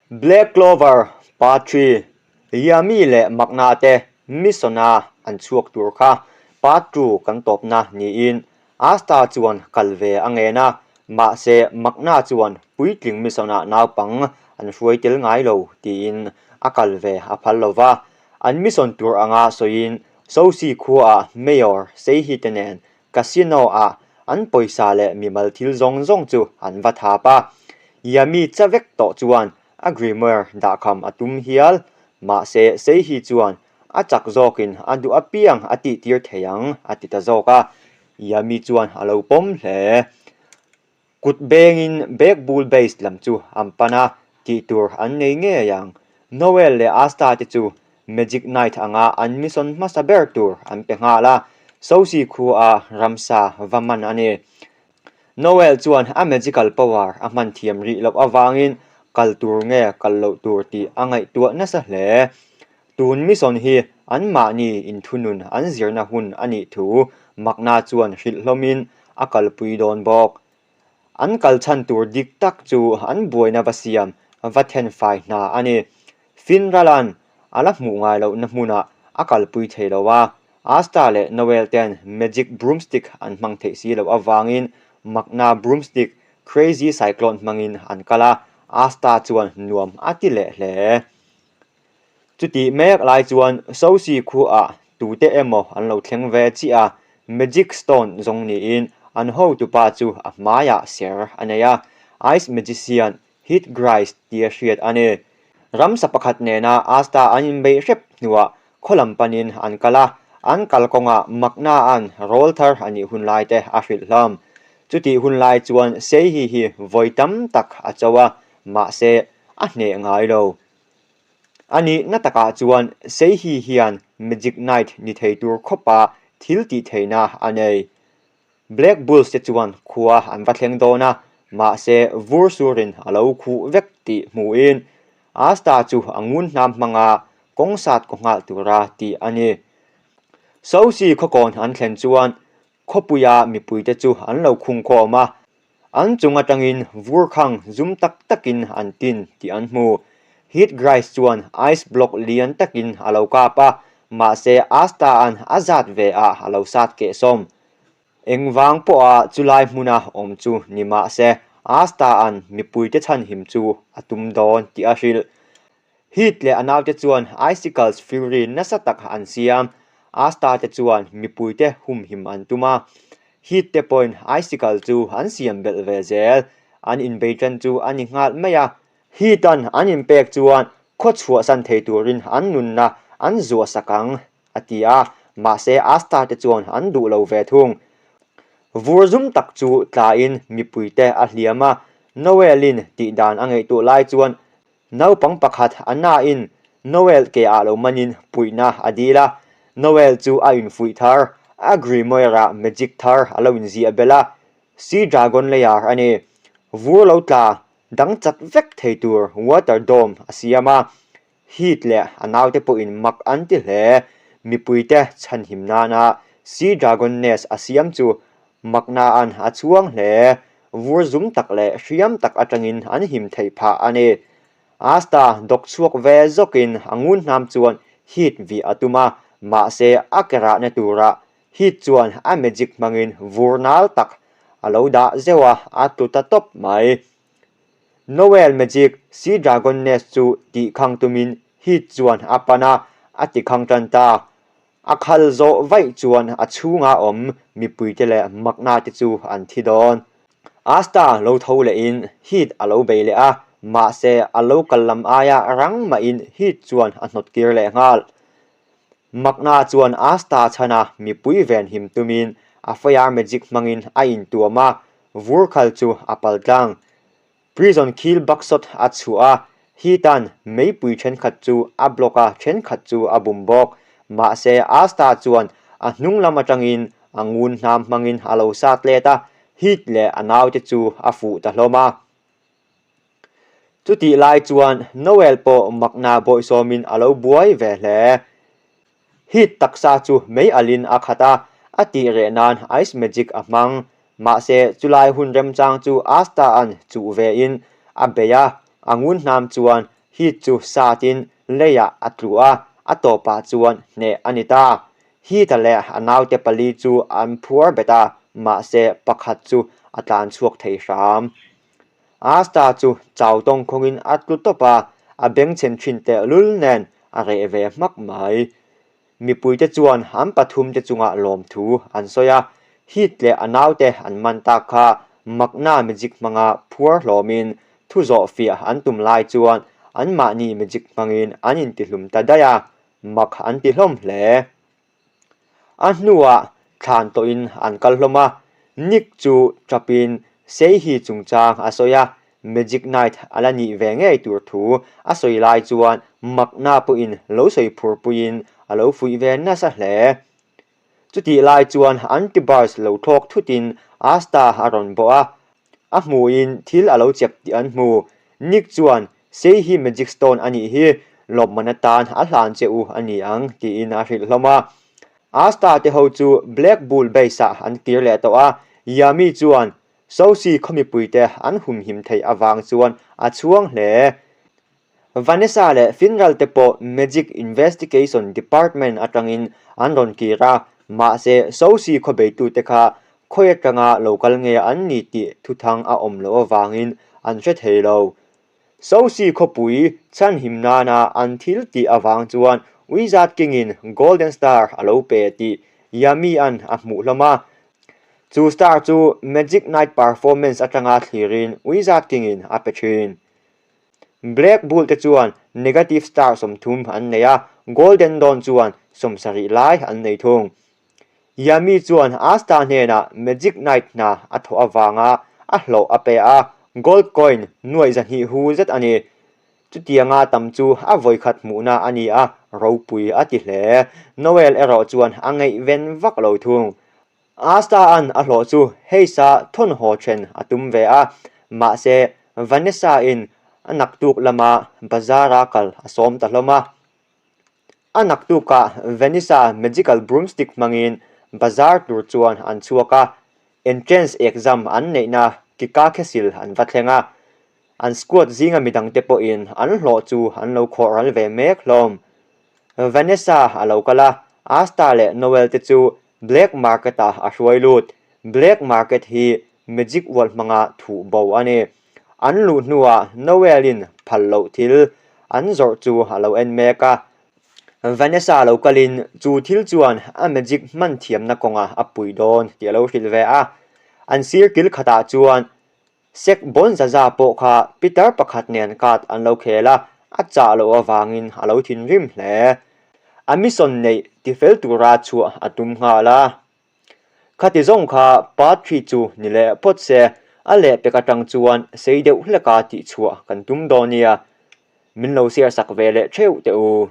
Black Clover Part 3, Yami leh Makna te mission-a an chhuak tur kha Part 2 kan tawpna niin Asta chuan kal ve a ngen a, mahse Makna chuan puitling mission-ah naupang an hruai tel ngai lo tiin a kal ve a phal lo va. An mission tur anga sawiin Sosi khuaah Mayor Seihi te nen Casino-ah an pawisa leh mimal thil zawng zawng chu an va thap a. Yami cha vek tawh chuan a grimoire dahkham a tum hial. Mahse, Seihi chuan a chak zawkin a duh apiang a tihtir thei ang a ti ta zawk a. Yami chuan a lo pawm hle. Kut bengin Bag Bull Base lam chu an pan a, tih tur an nei ngei ang. Noel leh Asta te chu Magic Knight anga an mission hmasa ber tur an pe nghal a, Sosi khua ramsa va man a ni. Noel chuan a magical power a hman thiam rih loh avangin kal tur nge kal loh tur tih a ngaihtuah nasa hle. Tun mission hi anmahni inthunun an zirna hun a nih thu Makna chuan hrilh hlawmin a kalpui dawn bawk. An kal chhan tur dik tak chu an buaina va siam va thenfai hna a ni. Finralan a la hmuh ngai lohna hmunah a kalpui thei lo a, Asta leh Noel ten Magic Broomstick an hmang theih si loh avangin Makna Broomstick Crazy Cyclone hmangin an kal a, Asta chuan nuam a ti leh hle. Chutih mek lai chuan Sosi khuaah tute emaw an lo thleng ve chiah a, Magic Stone zawng niin an hotupa chu a hmaiah ser a nei a, Ice Magician Heath Grice tia hriat a ni. Ramsa pakhat nena Asta an inbeih hrep hnuah khaw lam panin an kal a, an kalkawngah Makna-a'n rawl thar a nih hun lai te a hrilh hlawm. Chutih hun lai chuan Seihi hi vawi tam tak a cho a, mahse a hneh ngai lo. A nihna takah chuan Seihi hian Magic Knight ni thei tur khawpa thil tih theihna a nei. Black Bulls te chuan khua an va thleng dawn a, mahse vur surin a lo khuh vek tih hmuhin Asta chu a ngun hnam hmanga kawng sat kaw nghal tura tih a ni. Sosi khawkawn an thlen chuan khawpuia mipuite chu an lo khung khawm a, An chung atangin vur khang zum tak takin an tin tih an hmu. Heat Grice chuan ice block lian takin a lo kap a, mahse Asta-a'n a zat ve ah a lo sat keh sawm. Engvang pawha chulai hmuna awm chu ni mahse Asta-a'n mipuite chhanhim chu a tum dawn tih a hrilh. Heat leh a naute chuan Icicles Fury nasa tak an siam. Asta te chuan mipuite humhim an tum a. Heat te pawhin Icicle chu an siam belh ve zel. An inbei tan chu a ni nghal mai a. Heat-an an inpek chuan khaw chhuahsan thei turin an nunna an zuahsak ang, a ti a. Mahse Asta te chuan an duh lo ve thung. Vur zum tak chu tlain mipuite a hliam a. Noel-in tihdan a ngaihtuah lai chuan Naupang pakhat a nain Noel ke ah lo manin puihna a dil a, Noel chu a infuih thar, a grimoire-ah magic thar a lo inziah belh a, Sea Dragon Layer a ni. Vur lo tla dang chat vek thei tur Water Dome a siam a, Heath leh a naute pawhin mak an ti hle. Mipuite chhanhim nana Sea Dragon Nest a siam chu Makna'n a chhuang hle. Vur zum tak leh hriam tak atangin an him theih phah a ni. Asta dawk chhuak ve zawkin a ngun hnam chuan Heath vih a tum a, mahse a ke rahna turah Heath chuan a magic hmangin vur nal tak a lo dah zeuh a, a tlu ta tawp mai. Noel magic Sea Dragon Nest chu tihkhang tumin Heath chuan a pan a, a tikhang tan ta. A khal zawh vaih chuan a chhunga awm mipuite leh makna te chu an thi dawn. Asta lo tho lehin Heath a lo bei leh a, mahse a lo kal lam aia rang mahin Heath chuan a hnawt kir leh nghal. Makna chuan Asta chhana mipui venhim tumin a fire magic hmangin a intuam a, vur khal chu a pal tlang. Prison khil buckshot a chhuah a, Heath-a'n meipui thenkhat chu a block a, thenkhat chu a bum bawk. Mahse, Asta chuan a hnung lam atangin a ngun hnam hmangin a lo sat let a, Heath leh a naute chu a fuh ta hlawm a. Chutih lai chuan Noel pawh makna bawihsawmin a lo buai ve hle. Heat taksa chu mei alin a khat a, a tih reh nan ice magic a hmang. Mahse, chulai hun remchang chu Asta-a'n chuh vein a bei a, a ngun hnam chuan Heath chu satin leiah a tlu a, a tawpah chuan hneh a ni ta. Heath-a leh a naute pali chu an phuar bet a, mahse pakhat chu a tlan chhuak thei hram. Asta chu chau tawng khawngin a tlu tawp a, a bengchhen thin tehlul nen a reh ve hmak mai. Mipuite chuan an pathumte chungah lawmthu an sawi a, Heath leh a naute an man tak kha Magna Magic hmanga phuar hlawmin thu zawh fiah an tum lai chuan anmahni magic hmangin an intihlum ta daih a, mak an ti hlawm hle. A hnuah thlan tawhin an kal hlawm a, Nick chu tapin Seihi chungchang a sawi a, Magic Knight a la nih ve ngei tur thu a sawi lai chuan Makna pawhin lo sawi phur puiin a lo fuih ve nasa hle. Chutih lai chuan Antibars lo thlawk thutin Asta a rawn bawh a, a hmuhin thil a lo chep tih an hmu. Nick chuan, Sei hi Magic Stone a nih hi, lawmman atan a hlan che u a ni ang, tiin a hrilh hlawm a. Asta te ho chu Black Bull Base-ah an kir leh tawh a, Yami chuan Sosi khaw mipuite an humhim theih avang chuan a chhuang hle. Vanessa leh Finral te pawh Magic Investigation Department atangin an rawn kir a, mahse Sosi khaw beitute kha khawi atanga lo kal nge an ni tih thuthang a awm loh avangin an hre thei lo. Sosi khawpui chhanhim nana an thil tih avang chuan Wizard King-in Golden Star a lo pe tih Yami-a'n a hmuh hlawm a. Chu star chu Magic Night Performance atanga thlirin Wizard King-in a pe thin. Black Bull te chuan Negative Star 30 an nei a, Golden Dawn chuan 70 lai an nei thung. Yami chuan Asta hnenah Magic Knight hna a thawh avanga a hlawh a pe a, gold coin nuaih 200 hu zet a ni. Chutianga tam chu a vawikhat hmuhna a ni a, ropui a ti hle. Noel erawh chuan a ngaihven vak lo thung. Asta-a'n a hlawh chu Hayes-a thawn haw then a tum ve a, mahse Vanessa-in a naktuk lama bazar-a kal a sawm ta hlawm a. A naktukah Vanessa magical broomstick hmangin bazar tur chuan an chhuak a, entrance exam an neihna Kika Khesil an va thleng a. An squad zinga midangte pawhin an hlawh chu an lo khawh ral ve mek hlawm. Vanessa a lo kal a, Asta leh Noel te chu black market-ah a hruai lut. Black market hi magic world hmanga thuh bo a ni. An luh hnuah Noel-in phal loh thil an zawrh chu a lo en mek a. Vanessa lo kalin chu thil chuan a magic hman thiamna kawngah a pui dawn tih a lo hrilh ve a. An sir kil khatah chuan Sek Bonzaza pawh kha pitar pakhat nen card an lo khel a, a chah loh avangin a lo thinrim hle. A mission neih tifel tura chhuah a tum nghal a. Khati zawng kha part khi chu ni leh phawt se, a lehpek atang chuan sei deuh hleka tihchhuah kan tum dawn nia. Min lo share sak ve leh theuh teh u.